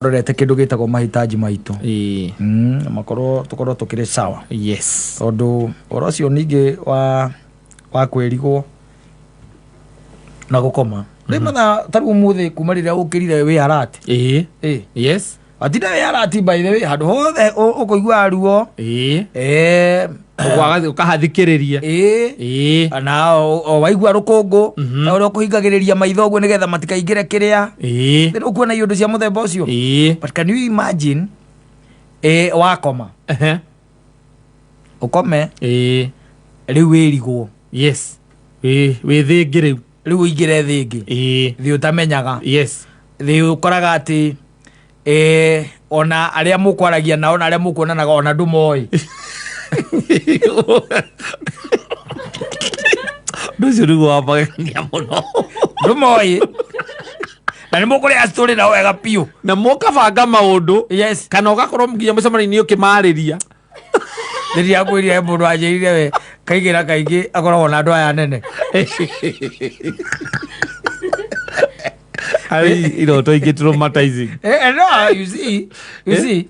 Rorete kindu gitagwo mahitaji maitu. Makorwo tukorwo tukiri sawa. Tondu ũhoro ũcio ningĩ wa kwĩrigwo na gũkoma rĩ mathaa ta rĩu ũmũthĩ kuma rĩrĩa ũkĩrire wĩ alert. Ĩ. Watinda wĩ alert, by the way, handũ hothe ũkũigua ruo. Ũkahathikĩrĩria. Na o waigua rũkũngũ ta ũrĩa ũkũhingagĩrĩria maitho ũguo nĩgetha matikaingĩre kĩrĩa. Rĩu ũkuona iũndũ cia mũthemba ũcio. But can you imagine, wakoma, ũkome, rĩu wĩrigwo. Yes, wĩ thĩngĩ rĩu. Rĩu ũingĩre thĩ ĩngĩ, thĩ ũtamenyaga, thĩ ũkoraga atĩ ona arĩa mũkwaragia nao na arĩa mũkuonanaga ona ndũmoĩ. Ũndũ ũcio nĩguo wa magegania mũno. Ndũmoĩ na nĩ mũkũrĩa story nao wega biũ. Na mũkabanga maũndũ, kana ũgakorwo nginya mũcemanio-inĩ ũkĩmarĩria. Rĩrĩa kwĩrire mũndũ anjĩrire we kaingĩ na kaingĩ akoragwo na andũ aya nene. Arĩ iroto ingĩ traumatizing. No, you see, you see.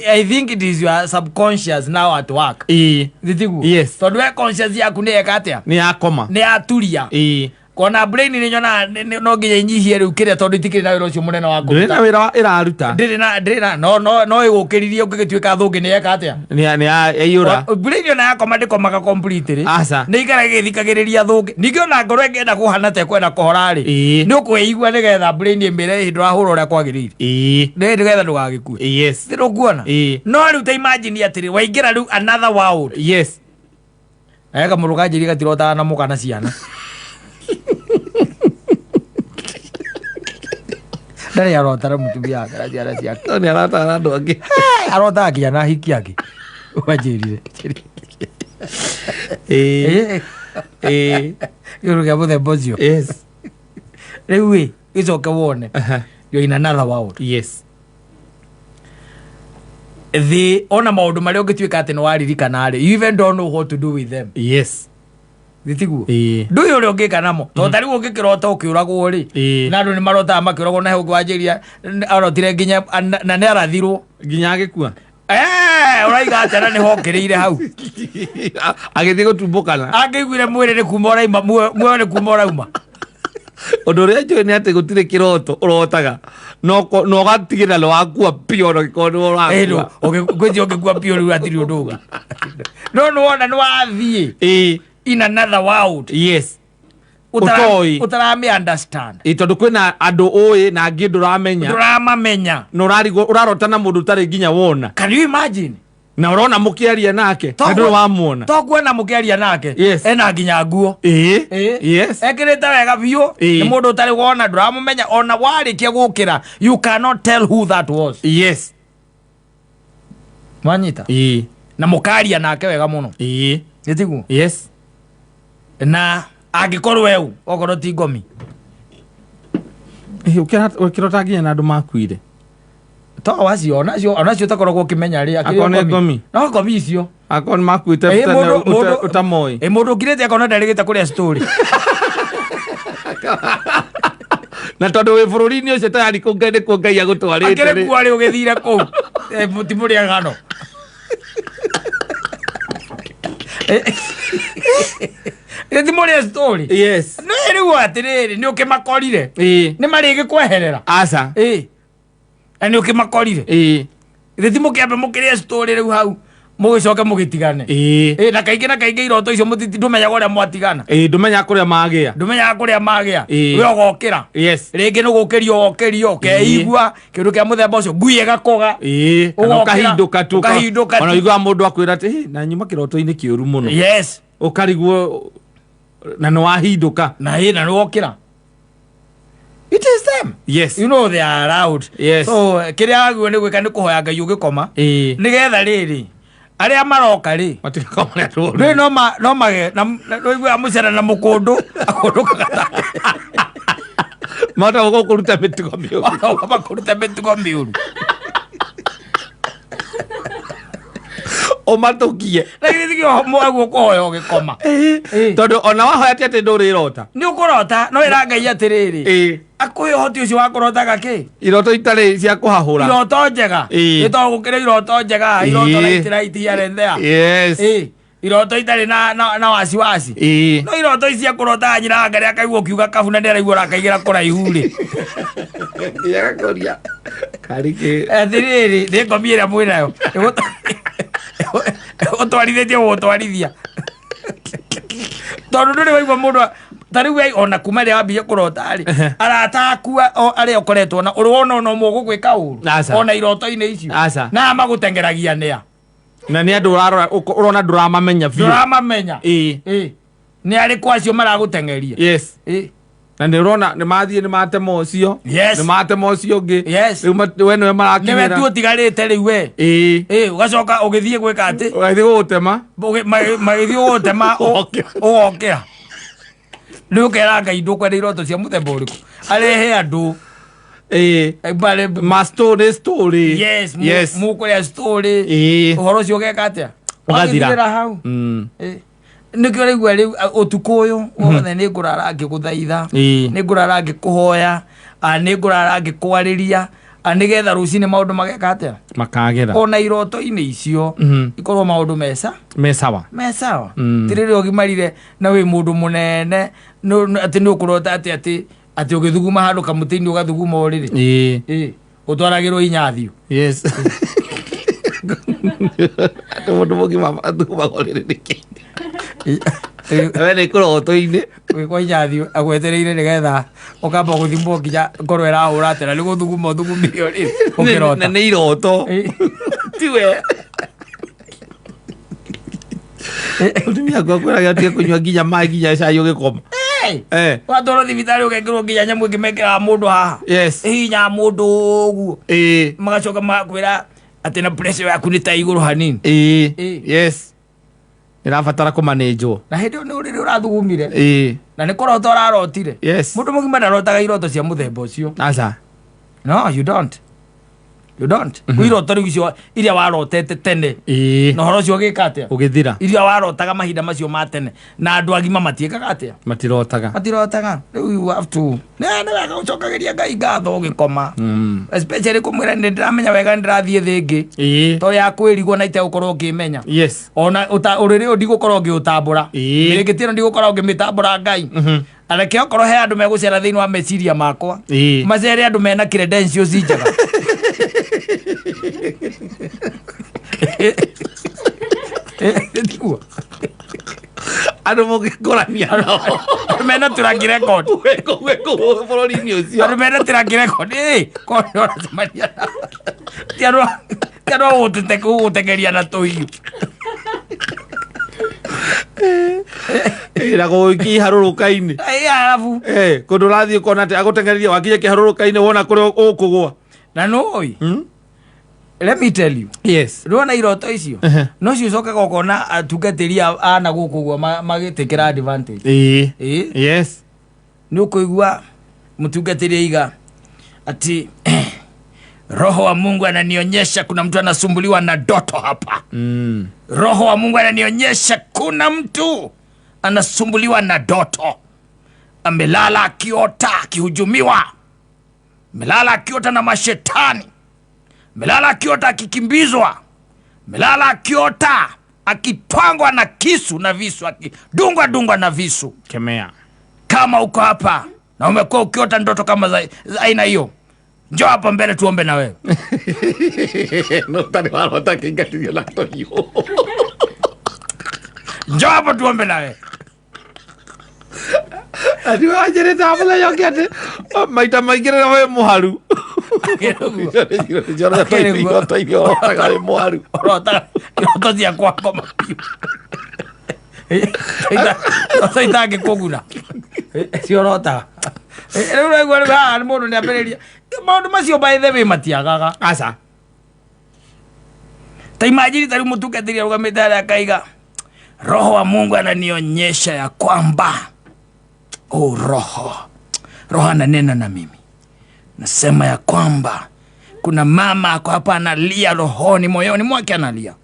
I think it is your subconscious now at work. Thitiguo? Yes. Tondũ we conscious yaku nĩ eka atĩa? Nĩ yakoma. Nĩ yaturia. Kona brain nĩ nyonaga no nginya inyihie rĩu kĩrĩa tondũ itikĩrĩ na wĩra ũcio mũnene wa Ndũrĩ na kũruta. wĩra ĩraruta. Ndĩrĩ na no ĩgũkĩririe ũngĩgĩtuĩka thũngĩ nĩ yeka atĩa? Nĩ yaiyũra. Brain ona yakoma ndĩkomaga completely. Aca. Nĩ ikaraga ĩgĩthikagĩrĩria thũngĩ. Ningĩ ona ngoro ĩngĩenda kũhana ta ĩkwenda kũhora rĩ, nĩ ũkwĩigua nĩgetha brain ĩmĩre ĩ ndũrahũra ũrĩa kwagĩrĩire. Nĩ nĩgetha ndũgagĩkue. Nĩ ũkuona? No rĩu ta imagine atĩrĩ, waingĩra rĩu another world. Na kamũndũ kanjĩrie gatirotaga na mũka na ciana. Ndarĩ arota na mũtumia wake na ciana ciake. No nĩ arataga andũ angĩ. Arotaga nginya na hiki angĩ. Wanjĩrire. Kĩũndũ kĩa mũthemba ũcio. Rĩu ĩ, gĩcoke wone. You're in another world. Thĩ ona maũndũ marĩa ũngĩtuĩka atĩ nĩ waririkana rĩ, you even don't know what to do with them. Thitiguo? Ndũĩ ũrĩa ũngĩka namo tondũ ta rĩu ũngĩkĩrota ũkĩũragwo rĩ, na andũ nĩ marotaga makĩũragwo na he ũngĩ wanjĩria arotire nginya na nĩ arathirwo. Nginya agĩkua. Ũraiga atĩa na nĩ hokĩrĩire hau? Agĩthiĩ gũtumbũkana. Angĩiguire mwĩrĩ nĩ kuma ũraima, muoyo nĩ kuma ũrauma. Ũndũ ũrĩa njũĩ nĩ atĩ gũtirĩ kĩroto ũrotaga na ũgatigĩrĩra nĩ wakua biũ ona ũngĩkorwo nĩ ũrakua. Ngwĩciria ũngĩkua biũ rĩu hatirĩ ũndũ ũngĩ. No nĩ wona nĩ wathiĩ in another world. Ũtoĩ. Ũtaramĩ understand. Tondũ kwĩna andũ ũĩ na angĩ ndũramenya. Ndũramamenya. Na ũrarigwo ũrarota na mũndũ ũtarĩ nginya wona. Can you imagine? Na ũrona mũkĩaria nake, na ndũrĩ wamuona. To kuona mũkĩaria nake. Ena nginya nguo. Ekĩrĩte wega biũ. Nĩ mũndũ ũtarĩ wona, ndũramũmenya. Ona warĩkia gũkĩra, you cannot tell who that was. Mwanyita? Na mũkaria nake wega mũno. Nĩ tiguo? Na angĩkorwo eu, okorwo ti ngomi. Ũkĩrota nginya na andũ makuire. To wacio, onacio ũtakoragwo ũkĩmenya rĩ, akĩrĩ Akorwo nĩ ngomi. No ngomi icio. Akorwo nĩ makuĩte tene ũtamoĩ. Mũndũ ũkirĩte akona ndarĩgĩte kũrĩa story. Na tondũ wĩ bũrũri-inĩ ũcio tayari kũ Ngai nĩkuo Ngai agũtwarĩte Akĩrĩ rĩ. kuo rĩ ũgĩthire kũu. Ti mũrĩa ng'ano. Ti mũrĩa story. No rĩu atĩrĩrĩ, nĩ ũkĩmakorire. Nĩ marĩgĩkweherera. Aca. Na nĩ ũkĩmakorire. Githĩ ti mũkĩambe mũkĩrĩe story rĩu hau mũgĩcoke mũgĩtigane. Na kaingĩ na kaingĩ iroto icio ndũmenyaga ũrĩa mwatigana. Ndũmenyaga kũrĩa magĩa. Ndũmenyaga kũrĩa magĩa. We ũgokĩra. Rĩngĩ nĩ gũkĩrio wokĩrio, ũkeigua kĩndũ kĩa mũthemba ũcio, ngui ĩgakũga. Kana Ũgokĩra, ũkahindũka tu, ũkahindũka ona tu. ũiguaga mũndũ akwĩra atĩ, Hĩ, na nyuma kĩroto-inĩ kĩũru mũno. Ũkarigwo na nĩ wahindũka. Na nĩ wokĩra. It is them. You know they are around. So kĩrĩa wagĩrĩirwo nĩ gwĩka nĩ kũhoya Ngai ũgĩkoma. Nĩgetha rĩrĩ, arĩa maroka rĩ, Matigakoma na andũ oru. Ndũĩ no no mage, na na ndũiguaga mũcere na mũkũndũ, akũndũkaga take. Mahota gũkũruta mĩtugo mĩũru. Mahota makũrute mĩtugo mĩũru. Ũmatũkie. Na githĩ tikĩo mwaguo kũhoya ũgĩkoma? Ĩĩ. Tondũ ona wahoya ti atĩ ndũrĩrota. Nĩ ũkũrota, no ĩra Ngai atĩrĩrĩ, Ĩĩ. akũhe ũhoti ũcio wa kũrotaga kĩ? Iroto itarĩ cia kũhahũra. Iroto njega. Ĩĩ. Nĩ tondũ gũkĩrĩ iroto njega, iroto Ĩĩ. right right here and there. Yes. Ĩĩ. Iroto itarĩ na wasiwasi. Ĩĩ. No iroto ici cia kũrotaga nyina wa Ngai akaigua ũkiuga kabu na nĩaraigua ũrakaigĩra kũraihu rĩ. Nginya gakũria karĩ kĩ? Atĩrĩrĩ, nĩ ngomi ĩrĩa mwĩnayo. Ũtwarithĩtie gũgũtwarithia. Tondũ ndũrĩ waigua mũndũ ta rĩu we ona kuma rĩrĩa wambire kũrota rĩ, arata aku arĩa ũkoretwo na ũrĩ wona ona ũmwe ũgũgwĩka ũru Aca. ona iroto-inĩ icio? Aca. Na magũtengeragia nĩa? Na nĩ andũ ũrarora ũrona ndũramamenya biũ. Ndũramamenya. Ĩĩ. Ĩĩ. Nĩ arĩkũ acio maragũteng'eria? Yes. Ĩĩ. Na nĩ ũrona nĩ mathiĩ, nĩ matema ũcio, Yes. nĩ matema ũcio ũngĩ. Yes. Rĩu we nĩwe Nĩwe marakinyĩra. tu ũtigarĩte rĩu we. Ĩĩ. Ĩĩ, ũgacoka ũgĩthiĩ gwĩka atĩ? Ũgathiĩ gũgũtema. Magĩthiĩ gũgũtema. Ũgokĩra. Ũgokĩra. Rĩu ũkera Ngai ndũkwenda iroto cia mũthemba ũrĩkũ arehe andũ. Ĩĩ. Ma story story. Yes. Yes. Mũkũrĩa story. Ĩĩ. Ũhoro ũcio ũgeka atĩa? Ũgathira. Ũgathirĩra hau. Ĩĩ. Nĩkĩo ũraigua rĩu ũtukũ ũyũ wothe nĩ ngũrara ngĩgũthaitha, Ĩĩ. nĩ ngũrara ngĩkũhoya, nĩ ngũrara ngĩkwarĩria, nĩgetha rũcinĩ maũndũ mageka atĩa? Makagĩra. Ona iroto-inĩ icio ikorwo maũndũ mesa Me sawa. Me sawa. Mm. Ti rĩrĩa ũgimarire na wĩ mũndũ mũnene atĩ nĩ ũkũrota atĩ ũgĩthuguma handũ kamũtĩ-inĩ, ũgathuguma ũrĩrĩ. Ĩĩ. Ĩĩ, ũtwaragĩrwo inyathio. Yes, atĩ mũndũ mũgima athugumaga ũrĩrĩ nĩkĩ? We nĩ kũroto-inĩ. Gwĩkwo inyathio agwetereire nĩgetha ũkamba gũthimwo nginya ngoro ĩrahũra atĩ na nĩ gũthuguma ũthugumire ũrĩrĩ Na ũkĩrota. nĩ iroto. Ĩĩ. Tiwe mũtumia aku akwĩraga atige kũnyua nginya maĩ nginya cai ũgĩkoma. Hey! Eh. Watwarwo thibitarĩ ũgekĩrwo nginya nyamũ ĩngĩ mekĩraga mũndũ haha, Yes. ĩhihinyaga mũndũ ũguo, Ĩĩ. magacoka magakwĩra atĩ na pressure yaku nĩ ta igũrũ hanini. Ĩĩ. Ĩĩ. Yes, ĩrabatara kũmanĩnjwo. Na hĩndĩ ĩyo nĩ ũrĩrĩ ũrathugumire. Ĩĩ. Na nĩ kũrota ũrarotire. Yes. Mũndũ mũgima ndarotaga iroto cia mũthemba ũcio. Aca. No, you don't, you don't. Kwĩ iroto rĩu icio iria warotete tene Ĩĩ. na ũhoro ũcio ũgĩka atĩa? Ũgĩthira. Iria warotaga mahinda macio ma tene, na andũ agima matiĩkaga atĩa? Matirotaga. Matirotaga. Rĩu you have to nĩ wega gũcokagĩria Ngai ngatho ũgĩkoma, especially kũmwĩra nĩ ndĩramenya wega nĩ ndĩrathiĩ thĩ ĩngĩ Ĩĩ. to ya kwĩrigwo na itegũkorwo ngĩmenya. Yes. Ona ũrĩrĩ ũyũ ndigũkorwo ngĩũtambũra. Ĩĩ. Mĩrĩngĩti ĩno ndigũkorwo ngĩmĩtambũra. Ngai areke okorwo he andũ megũcera thĩinĩ wa meciria makwa, Ĩĩ. macere andũ mena credentials njega. Tiguo? Andũ mũngĩkorania nao. Andũ mena track record. Wekũ bũrũri-inĩ ũcio. Andũ mena track record, ĩ korwo nĩ ũracemania nao, ti andũ a gũgũtengeria na tũhiũ. Ĩ, na gũgĩkinya iharũrũka-inĩ. Ĩ, arabu Eh, kũndũ ũrathiĩ ũkona atĩ agũteng'eririe wakinya kĩharũrũka-inĩ wona kũrĩa ũkũgũa. Na nũĩ, let me tell you, Yes. rwona iroto icio no cio ũcokaga ũkona atungatĩri ana gũkũ ũguo magĩtĩkĩra advantage. Ĩĩ. Ĩĩ. Yes. Nĩ ũkũigua mũtungatĩri aiga ati roho wa Mungu ananionyesha kuna mtu anasumbuliwa na ndoto hapa. Roho wa Mungu ananionyesha kuna mtu anasumbuliwa na ndoto, amelala akiota akihujumiwa, amelala akiota na mashetani, amelala akiota akikimbizwa, amelala akiota akitwangwa na kisu na visu, akidungwa dungwa na visu. Kemea. Kama uko hapa na umekuwa ukiota ndoto kama za aina hiyo, njoo hapa mbele tuombe na wewe. No ũtarĩ warota kĩingatithio na tũhiũ. Njoo hapa tuombe na wewe. Ati wanjĩrĩte mũthenya ũngĩ atĩ maita maingĩ rĩrĩa wĩ mũharu. Iroto iria ũrotaga wĩ mũharu. Ũrotaga iroto cia kwakoma biũ, iroto itangĩkũguna ciorotaga rĩu. Ũraigua rĩu haha mũndũ nĩ ambĩrĩria maũndũ macio. By the way, matiagaga. Aca. Ta imagine ta rĩu mũtungatĩri arũgamĩte harĩa akaiga, roho wa Mungu ananionyesha ya kwamba, oh, roho ananena na mimi, nasema ya kwamba kuna mama ako hapa analia rohoni, moyoni mwake analia.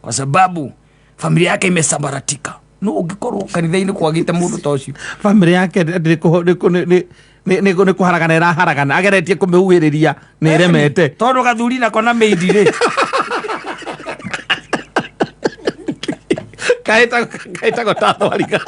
Kwa sababu familia yake imesambaratika. No ũngĩkorwo kanitha-inĩ kwagĩte mũndũ ta ũcio. Bamĩrĩ yake nĩ kũharagana ĩraharagana, ageretie kũmĩhuhĩrĩria nĩ ĩremete. Tondũ gathuri nako na maid rĩ. Kaĩtagwo ta thwariga.